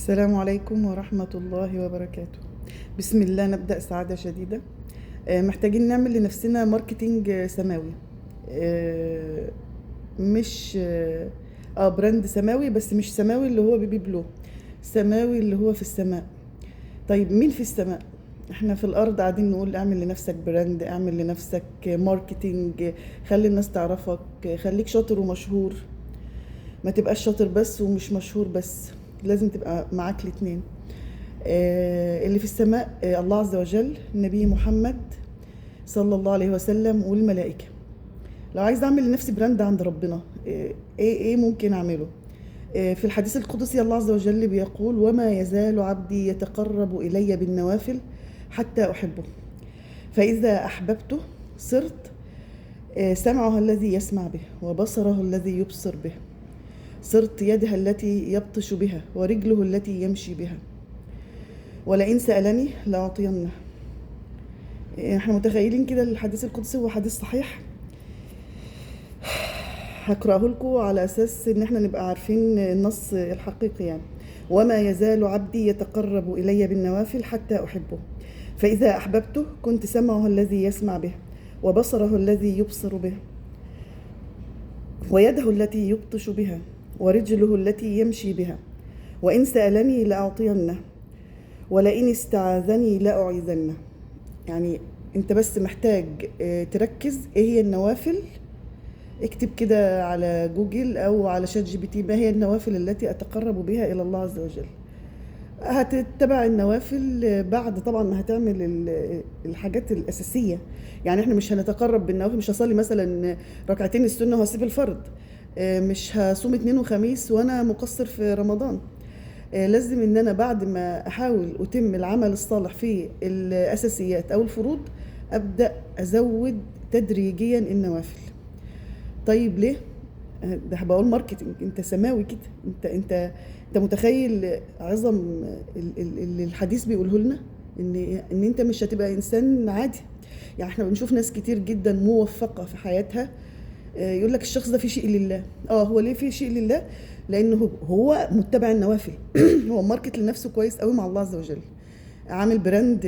السلام عليكم ورحمة الله وبركاته. بسم الله نبدأ سعادة شديدة. محتاجين نعمل لنفسنا marketing سماوي، مش brand سماوي، بس مش سماوي اللي هو baby blue، سماوي اللي هو في السماء. طيب مين في السماء؟ احنا في الارض قاعدين نقول اعمل لنفسك brand، اعمل لنفسك marketing، خلي الناس تعرفك، خليك شاطر ومشهور. ما تبقاش شاطر بس ومش مشهور بس، لازم تبقى معاك الاتنين. اللي في السماء الله عز وجل، النبي محمد صلى الله عليه وسلم، والملائكة. لو عايز اعمل لنفسي brand عند ربنا، ايه ممكن اعمله؟ في الحديث القدسي الله عز وجل بيقول: وما يزال عبدي يتقرب الي بالنوافل حتى احبه، فاذا احببته صرت سمعه الذي يسمع به، وبصره الذي يبصر به، صرت يده التي يبطش بها، ورجله التي يمشي بها، ولئن سألني لأعطينه. احنا متخيلين كده الحديث القدسي هو حديث صحيح؟ هقرأه لكم على أساس إن احنا نبقى عارفين النص الحقيقي يعني. وما يزال عبدي يتقرب إلي بالنوافل حتى أحبه، فإذا أحببته كنت سمعه الذي يسمع به، وبصره الذي يبصر به، ويده التي يبطش بها، ورجله التي يمشي بها، وإن سألني لأعطينه، ولئن استعاذني لأعيذنه. يعني أنت بس محتاج تركز إيه هي النوافل. اكتب كده على جوجل أو على ChatGPT ما هي النوافل التي أتقرب بها إلى الله عز وجل. هتتبع النوافل بعد طبعا ما هتعمل الحاجات الأساسية. يعني احنا مش هنتقرب بالنوافل، مش هصلي مثلا ركعتين السنة وهسيب الفرض، مش هصوم 2 وخميس وانا مقصر في رمضان. لازم ان انا بعد ما احاول اتم العمل الصالح في الاساسيات او الفروض ابدا ازود تدريجيا النوافل. طيب ليه؟ ده بقول marketing، انت سماوي كده، انت انت انت متخيل عظم اللي الحديث بيقوله لنا، ان انت مش هتبقى انسان عادي. يعني احنا بنشوف ناس كتير جدا موفقة في حياتها، يقول لك الشخص ده في شيء لله. هو ليه في شيء لله؟ لانه هو متبع النوافل. هو market لنفسه كويس قوي مع الله عز وجل، عامل brand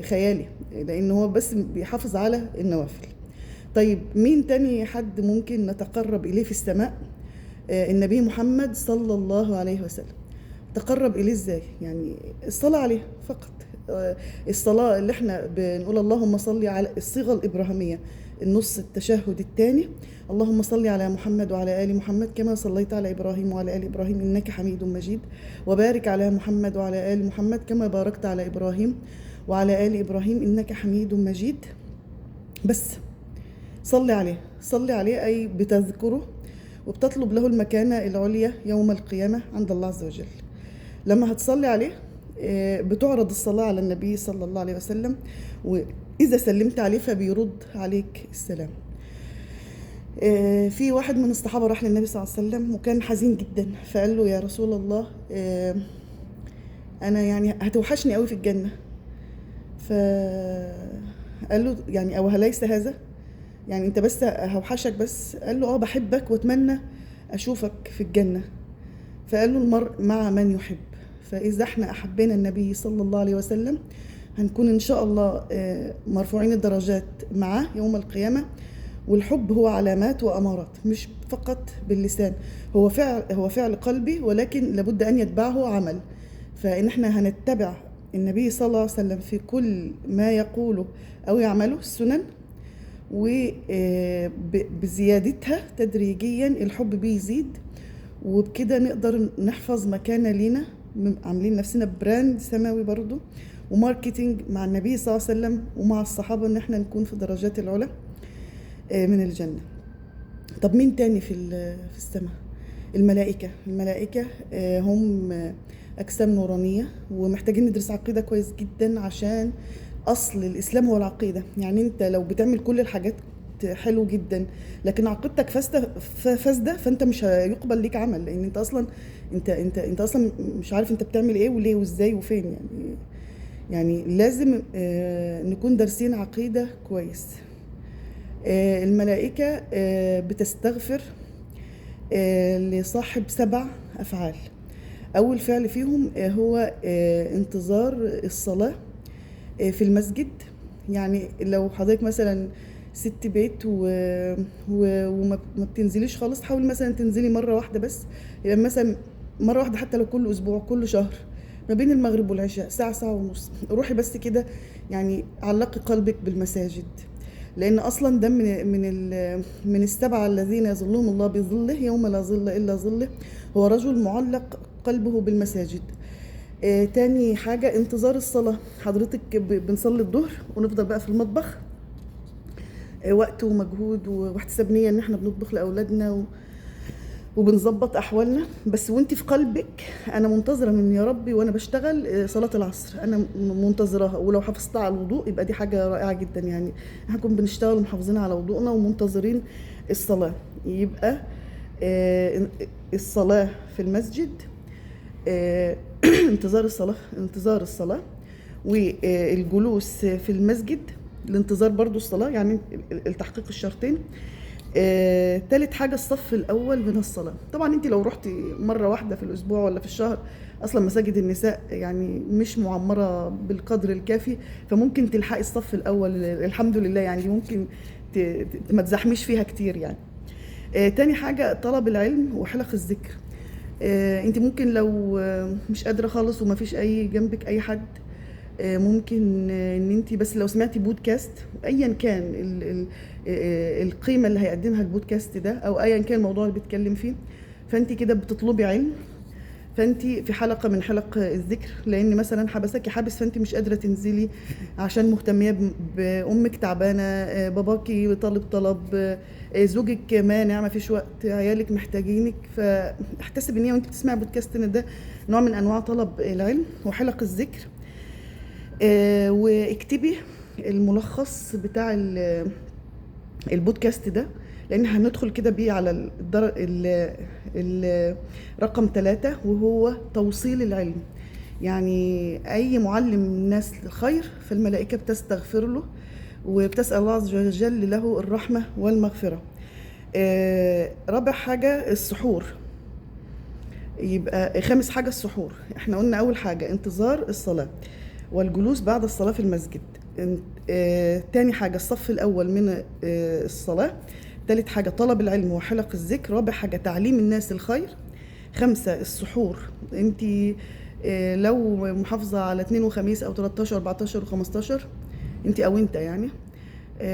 خيالي، لان هو بس بيحافظ على النوافل. طيب مين تاني حد ممكن نتقرب اليه في السماء؟ النبي محمد صلى الله عليه وسلم. تقرب اليه ازاي؟ يعني الصلاة عليه فقط. الصلاة اللي احنا بنقول اللهم صل على، الصيغة الإبراهيمية، النص التشهد الثاني، اللهم صل على محمد وعلى آل محمد كما صليت على إبراهيم وعلى آل إبراهيم إنك حميد مجيد، وبارك على محمد وعلى آل محمد كما باركت على إبراهيم وعلى آل إبراهيم إنك حميد مجيد. بس صلي عليه، صلي عليه أي بتذكره وبتطلب له المكانة العليا يوم القيامة عند الله عز وجل. لما هتصلي عليه بتعرض الصلاة على النبي صلى الله عليه وسلم، وإذا سلمت عليه فبيرد عليك السلام. في واحد من الصحابة راح للنبي صلى الله عليه وسلم وكان حزين جدا، فقال له يا رسول الله، أنا يعني هتوحشني قوي في الجنة. فقال له يعني أو ليس هذا؟ يعني أنت بس هوحشك بس؟ قال له بحبك وأتمنى أشوفك في الجنة. فقال له المرء مع من يحب. فإذا احنا أحبنا النبي صلى الله عليه وسلم هنكون إن شاء الله مرفوعين الدرجات معاه يوم القيامة. والحب هو علامات وأمارات، مش فقط باللسان، هو فعل قلبي، ولكن لابد أن يتبعه عمل. فإن احنا هنتبع النبي صلى الله عليه وسلم في كل ما يقوله أو يعمله، السنن، وبزيادتها تدريجيا الحب بيزيد، وبكده نقدر نحفظ مكانة لينا، عاملين نفسنا brand سماوي برضو، و marketing مع النبي صلى الله عليه وسلم ومع الصحابة، ان احنا نكون في درجات العلا من الجنة. طب مين تاني في السماء؟ الملائكة. الملائكة هم أجسام نورانية، ومحتاجين ندرس عقيدة كويس جدا، عشان أصل الإسلام هو العقيدة. يعني أنت لو بتعمل كل الحاجات حلو جدا، لكن عقيدتك فاسدة، فأنت مش هيقبل ليك عمل، لأن أنت أصلا أنت أنت أنت أصلا مش عارف أنت بتعمل إيه وليه وإزاي وفين. يعني لازم نكون دارسين عقيدة كويس. الملائكة بتستغفر لصاحب 7 أفعال. أول فعل فيهم هو انتظار الصلاة في المسجد. يعني لو حضرتك مثلا ست بيت وما بتنزليش خالص، حاولي مثلا تنزلي مرة واحدة بس، يعني مثلا مرة واحدة حتى لو كل أسبوع كل شهر، ما بين المغرب والعشاء ساعة، ساعة ونص، روحي بس كده، يعني علقي قلبك بالمساجد، لأن أصلا ده من السبعة الذين يظلهم الله بظله يوم لا ظل إلا ظله، هو رجل معلق قلبه بالمساجد. تاني حاجة انتظار الصلاة. حضرتك بنصلي الظهر ونفضل بقى في المطبخ، وقت ومجهود واحتساب نية إن احنا بنطبخ لأولادنا وبنظبط أحوالنا، بس وانت في قلبك أنا منتظرة من يا ربي وأنا بشتغل صلاة العصر، أنا منتظراها، ولو حافظت على الوضوء يبقى دي حاجة رائعة جدا. يعني احنا نكون بنشتغل ومحافظين على وضوءنا ومنتظرين الصلاة. يبقى الصلاة في المسجد، انتظار الصلاة والجلوس في المسجد الانتظار برضو الصلاة، يعني التحقيق الشرطين. تالت حاجة الصف الأول من الصلاة. طبعا انت لو رحتي مرة واحدة في الأسبوع ولا في الشهر، أصلا مساجد النساء يعني مش معمرة بالقدر الكافي، فممكن تلحقي الصف الأول الحمد لله، يعني ممكن ما تزحميش فيها كتير يعني. تاني حاجة طلب العلم وحلق الذكر. انت ممكن لو مش قادرة خالص وما فيش أي جنبك أي حد، ممكن ان انت بس لو سمعتي بودكاست ايا كان القيمة اللي هيقدمها البودكاست ده او ايا كان الموضوع اللي بيتكلم فيه، فانت كده بتطلبي علم، فانت في حلقة من حلق الذكر. لان مثلا حبسك حابس، فانت مش قادرة تنزلي عشان مهتميه بامك تعبانة، باباكي طالب طلب، زوجك مانع، ما فيش وقت، عيالك محتاجينك، فاحتسب ان وانت بتسمعي بودكاست ان ده نوع من انواع طلب العلم وحلق الذكر. واكتبي الملخص بتاع البودكاست ده، لان هندخل كده بيه على رقم 3 وهو توصيل العلم. يعني اي معلم الناس الخير فالملائكة بتستغفر له وبتسأل الله عز وجل له الرحمة والمغفرة. رابع حاجة السحور. يبقى خامس حاجة السحور. احنا قلنا اول حاجة انتظار الصلاة والجلوس بعد الصلاة في المسجد. تاني حاجة الصف الأول من الصلاة. تالت حاجة طلب العلم وحلق الذكر. رابع حاجة تعليم الناس الخير. 5 السحور. انت لو محافظة على 2 وخميس أو 13 14 و15 انت أو انت يعني،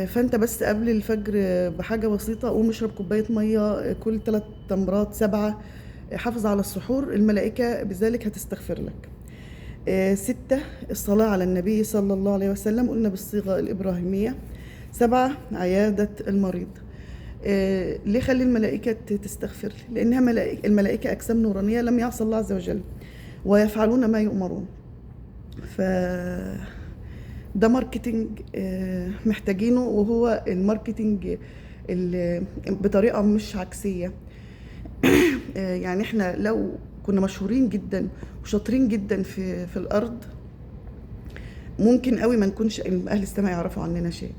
فانت بس قبل الفجر بحاجة بسيطة قوم اشرب كوباية مية، كل 3 تمرات 7، حافظ على السحور، الملائكة بذلك هتستغفر لك. 6 الصلاة على النبي صلى الله عليه وسلم، قلنا بالصيغة الإبراهيمية. 7 عيادة المريض. ليه خلي الملائكة تستغفر؟ لأنها الملائكة أجسام نورانية لم يعص الله عز وجل ويفعلون ما يؤمرون. ف ده marketing محتاجينه، وهو ال marketing بطريقة مش عكسية. يعني احنا لو كنا مشهورين جدا وشاطرين جدا في الأرض، ممكن قوي ما نكونش أهل السماء يعرفوا عننا شيء،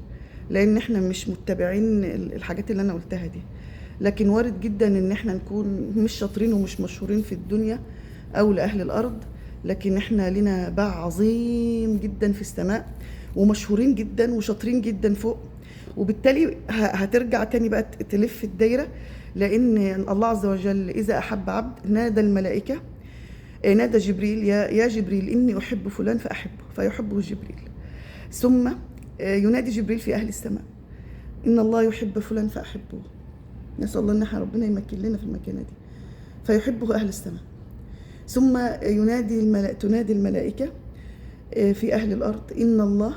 لأن احنا مش متبعين الحاجات اللي أنا قلتها دي. لكن وارد جدا إن احنا نكون مش شاطرين ومش مشهورين في الدنيا أو لأهل الأرض، لكن احنا لنا باع عظيم جدا في السماء، ومشهورين جدا وشاطرين جدا فوق، وبالتالي هترجع تاني بقى تلف الدايرة. لأن الله عز وجل إذا أحب عبد نادى الملائكة، نادى جبريل، يا جبريل إني أحب فلان فأحبه، فيحبه جبريل. ثم ينادي جبريل في أهل السماء إن الله يحب فلان فأحبه، نسأل الله إن ربنا يمكن لنا في المكانة دي، فيحبه أهل السماء. ثم تنادي الملائكة في أهل الأرض إن الله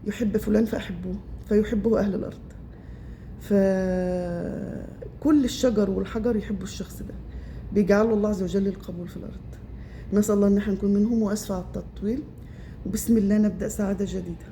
يحب فلان فأحبوه، فيحبه أهل الأرض. فكل الشجر والحجر يحبوا الشخص ده، بيجعله الله عز وجل القبول في الأرض. نسأل الله إن احنا نكون منهم. وأسفة على التطويل، وبسم الله نبدأ سعادة جديدة.